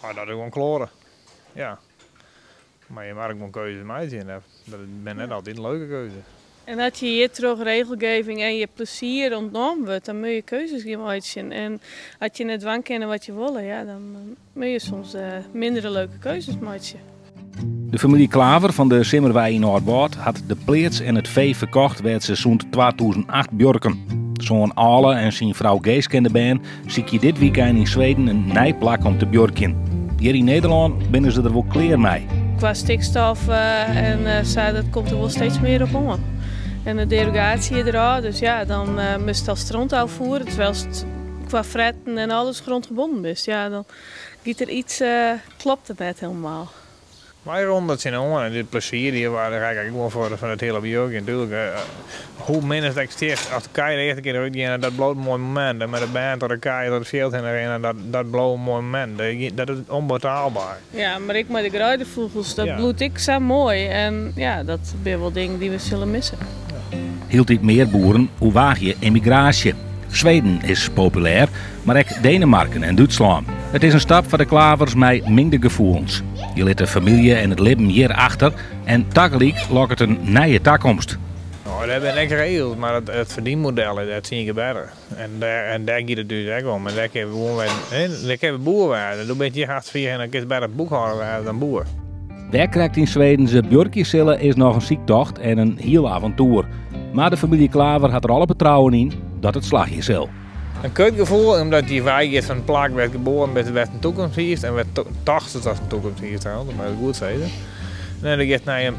Oh, dat is gewoan kloare. Ja. Mar je moatte gewoan keuzes meitsje en dat binne net altyd leuke keuzes. En as je hjir troch regelgeving en je plezier ûntnommen wurdt, dan moatte je keuzes gean meitsjen. En as je net dwaan kinne wat je wolle, ja, dan moatte je soms mindere leuke keuzes meitsje. De famylje Klaver fan de Simmerwei yn Aldwâld hat de pleats en it fee ferkocht wêr't se sûnt 2008 buorken. Soan Ale en syn frou Geeske en de bern sykje dit wykein yn Sweden in nij plak om te buorkjen. Hjir yn Nederlân binne se der wol klear mei. Kwa stikstof en sa, dat komt der wol steeds mear op oan. En de derogaasje derôf, dus ja, dan moatst al stront ôffiere, terwijl kwa fretten en alles grondgebonden bist. Ja, dan giet der iets, klopt it net helemaal. Wy rûnen der tsjinoan en dit plezier die waar ik eigenlijk gewoan foar fan it hiele buorkjen natuerlik. Hoe min is it ek sticht, as de kij de earste kear derút geane, dat bliuwt in moai momint. En mei de bern troch de kij troch it fjild hinne rinne, dat, dat bliuwt in moai momint. Dat is ûnbetaalber. Ja, mar ek mei de greidefûgels, dat bliuwt ek sa moai. En ja, dat binne wol dingen dy't we sille misse. Hieltyd mear boeren oerwaagje emigraasje. Sweden is populêr, mar ek Denemarken en Dútslân. It is in stap foar de Klavers mei mingde gefoelens. Je litte famylje en it libben hjir achter en tagelyk lokket in nije takomst. No, dêr binne ek regels, mar it ferdienmodel is dêr tsien kear better. En dêr, en dêr giet it ús ek om. En dêr kinne we gewoan wer, dêr kinne we boer wêze. Do bist hjir hast fier en dan kinst better boekhâlder wêze dan boer. Wêr krekt yn Sweden se buorkje sille is noch in syktocht en in hiel aventoer. Mar de famylje Klaver hat der alle betrouwen yn dat it slagje sil. In kutgefoel, omdat dy weigiet fan it plak wêr't geboren bist, wêr't in toekomst hiest en wêr't tochtst datst in toekomst hiest, dat moat ik goed sizze. En dan giest nei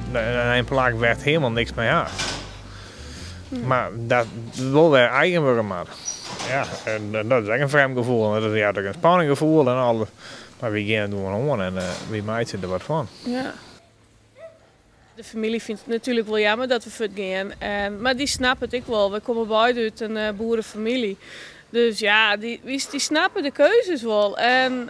in plak wêr't helemaal niks mei hast. Mar dat wol wer eigen wurde moat. Ja, en dat is ek in frjemd gefoel. Dat is ja, ek in spanninggefoel en alles. Mar wy gean it gewoan oan en wy meitsje der wat fan. Ja. De famylje fynt it natuerlik wol jammer dat we fuortgean. En, mar dy snappe it ek wol. Wy komme beide út in boerefamylje. Dus ja, dy, dy snappe de keuzes wol. En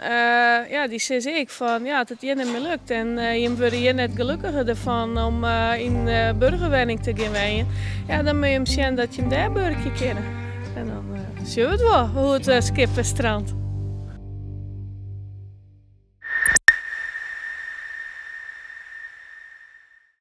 ja, dy sizze ek fan ja, as it hjir net mear lukt en jim wurde hjir net gelokkiger derfan om yn burgerwenning te gean wenjen, ja, dan moatte jim sjen dat jim dêr buorkje kinne. En dan sjogge we it wol, hoe't it skip wer strandt.